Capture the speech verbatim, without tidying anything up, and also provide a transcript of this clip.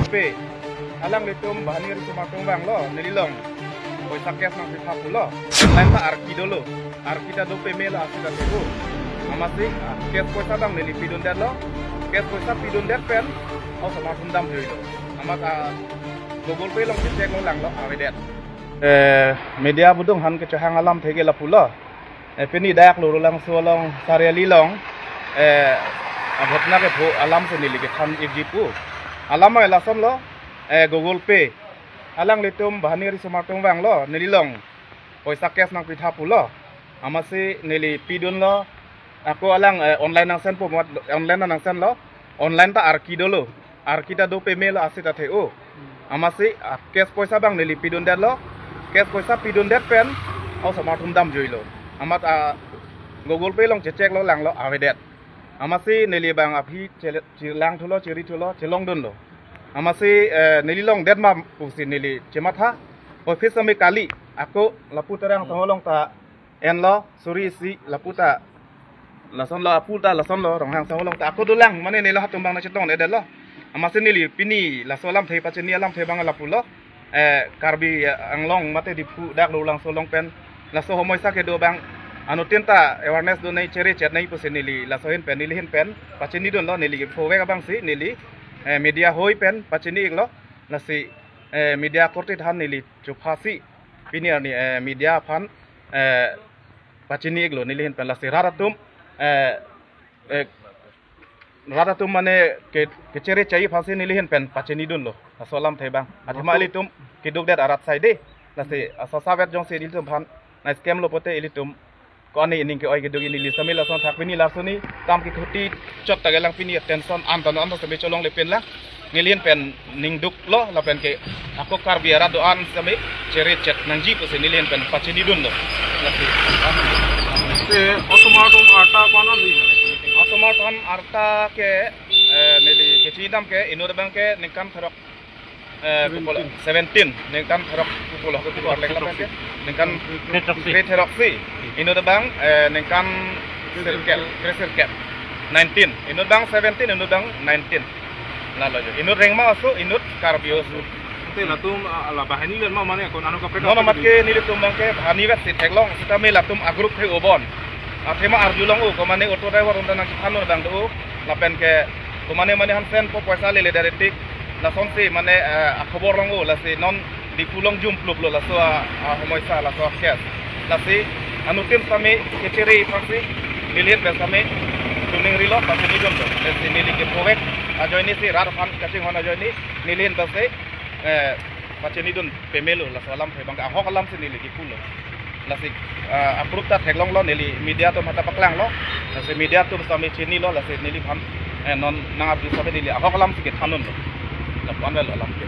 Pei, alanglitum banghini risomar atum vanglo, neli along poisa cash nangpitha pulo. Online ta arki dolo, arki ta do pemelo, ase ta thepo. Amatsi, ah, cash poisa abang neli pidundetlo. Cash poisa pidundet pen, osomar atum damjuilo. Amat, ah, Google Pay along checheck lo, langlo, avedet. Eh, media abudung aphan kechehang alamthe ke lapulo. Eh, pini dak Lorulangso along Sariali along, eh, aghotona kepho alamsi neli kethan-ikji pu. Alam ke lasonlo, eh, Google Pay. Alanglitum banghini risomar atum vanglo, neli along poisa cash nangpitha pulo. Amatsi neli pidunlo, ako alang, eh, online nang send po mat, online nang send lo, online ta arki dolo, arki ta do pemelo, ase ta the-o. Amatsi, ah, cash poisa abang neli pidundetlo, cash poisa pidundet pen, osomar atum damjuilo. Amat, ah, Google Pay along checheck lo, langlo, avedet. Amatsi neli abang aphi chele-, chelang thulo, cheri thulo, chelongdunlo. Amatsi, eh, neli longdet ma pusi neli chematha. Office sami kali, ako lapu Terang Sangho along ta enlo, suri isi, lapu ta lasonlo, apu ta lasonlo, Ronghang Sangho along ta ako dolang, mane neli hatum abang nangchetongledetlo. Amatsi neli pini laso alamthe, pachini alamthe abang lapulo. Eh, Karbi Anglong mate Diphu dak Lorulangso along pen laso homoisa kedo abang anuttin ta awareness donai, chere chetnai pusi neli laso ahin pen, neli ahin pen pachinidunlo, neli kephovek abangsi neli, eh, media ahoi pen pachini-iklo. Lasi, eh, media akorte aphan neli chophasi pini arni, eh, media aphan, eh, pachini-iklo neli ahin pen. Lasi rat atum, eh, eh, rat atum mane ke, kechere chai aphansi neli ahin pen pachinidunlo. Laso alamthe abang, athema ilitum kedukdet arat saide. Lasi asap-sapvet jongsi ilitum aphan nang-scam lo pote ilitum ko-an aning ke-oi keduk, neli sami lason thak, pini lason ni kam kekhuti chot ta kelang, pini tension an ta non ta sami cholongle pen lang. Neli ahin pen ning duklo, lapen ke ako Karbi arat do-an sami chere chet nangji pusi neli ahin pen pachinidunlo. Lasi. Te osomar atum arta ko-an an ri nang? Osomar atum arta ke, eh, neli kechinidam ke inut abang ke ningkan throk, eh, Seventeen. Pulo, seventeen, ningkan throk pulo, pulo, pulo, pulo, pulo, ningkan kre throksi. Kre throksi. Inut abang, eh, ningkan sirkep, kre sirkep. Nineteen. Inut abang seventeen, inut abang nineteen. Lalo jo. Inut rengma oso, inut Karbi oso. Te latum, ah, la banghini len ma mane ko-an ano kaprek? Nono kaprek mat ke nelitum abang ke banghini vet si theklong, sitame latum a-group ke obon. Athema arjulong-o, ko mane auto driver unta nangchethan non abang do, lapen ke ko mane mane aphan send po poisa lele dare tik. Lasonsi mane, eh, akhobor long-o, lasi non Diphu along jumpluplo laso a, ahomoisa, laso a-case. Lasi anuttin sami kechere aphansi neli ahin pen sami tuning rilo, pachinidunlo. Lasi neli kephovek ajoinesi, rat aphan kachinghon ajoine neli ahin pensi, eh, pachinidun pemelo, laso alamthe abang ahok alamsi neli kipulo. Lasi, ah, a-proof ta theklonglo, neli media atum aphanta paklanglo. Lasi media atum sami chinilo, lasi neliphan, eh, non nang abdi sami neli ahok alamsi kethandunlo. Lapu-an lo alam ke.